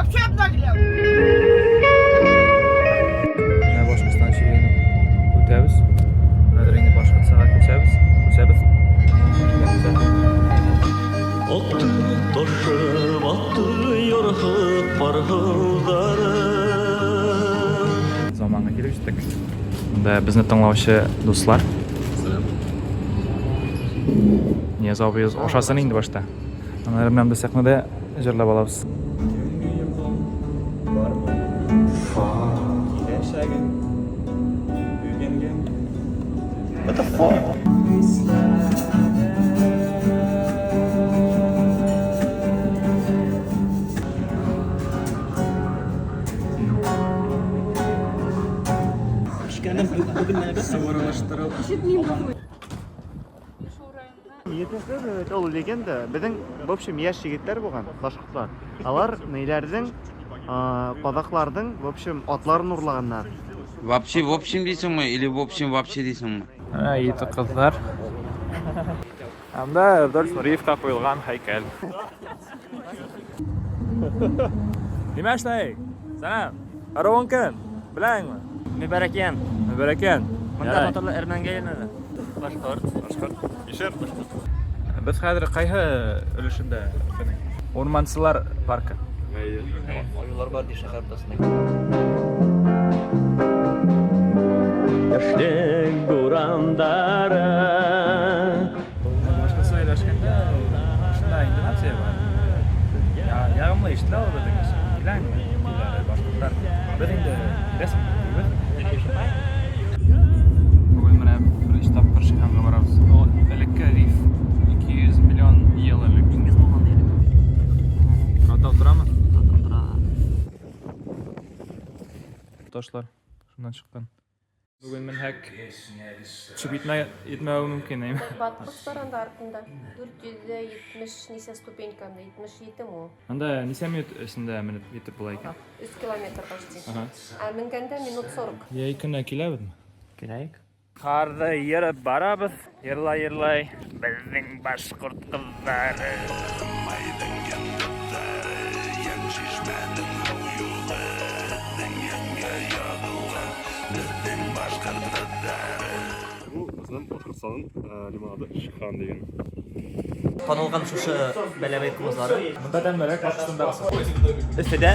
Вообще обнаглел. Менә Башкортстан чиген үтәбез. Хәзер инде Башкортстанга күчәбез. Күчәбез. Акты ташып, акты ярхып каргылдары. Заманга килеп җиттек. Монда безне тыңлаучы дуслар. Нияз абыебыз ашасын инде башта. Аннары менә без сәхнәдә җырлап алабыз. What the fuck? Җитмешләр ул легенда. Безнең, в общем, яшь егетләр булган, башкортлар. Алар ниләрнең, казакларның, в общем, атларын урлаганнар. Вообще в общем дисеңме или в общем вообще дисеңме? Менә ете кызлар. Анда Рудольф Нуриевка куелган һәйкәл. Нимә эшләйек? Сәлам. Ыруың кем? Беләңме? Мөбәрәкян. Мөбәрәкян. Монда татарлар әрмәнгә әйләнә. Башкорт. Башкорт. Ишер. Без хәзер кайсы өлешендә Өфенең? Урманчылар паркы. Аюлар бар ди шәһәр уртасында. Яшьлек бурандары. Башкортча сөйләшкәндә шунда интонация бар. Ягымлы ишетелә ул безнең өчен. Киләң, көйләре башкортлар. Без инде рәсем дибез. Бүген менә беренче тапкыр Шиһанга барабыз. Ул элекке риф 200 миллион ел элек. Диңгез булган ди элек. Атау торамы? Татар тора. Ташлар шуннан чыккан. Бүген менһәк төшеп итмә, итмәве мөмкин, әйме? Баткыч бар анда артында. 470 ничә ступенька анда, 77 ме ул? Анда ничә минут эчендә менеп җитеп була икән? 3 километр почти. Ага. Ә менгәндә минут 40. Йәй көне киләбезме? Киләйек. Карда ерып барабыз, ерлай-ерлай. Безнең башкорт кызлары. Бу безнең Башкортстанның лимонады Шихан дигән. Танылган шушы Бәләбәй кымызлары. Монда тәмлерәк Башкортстандагысы. Өфедә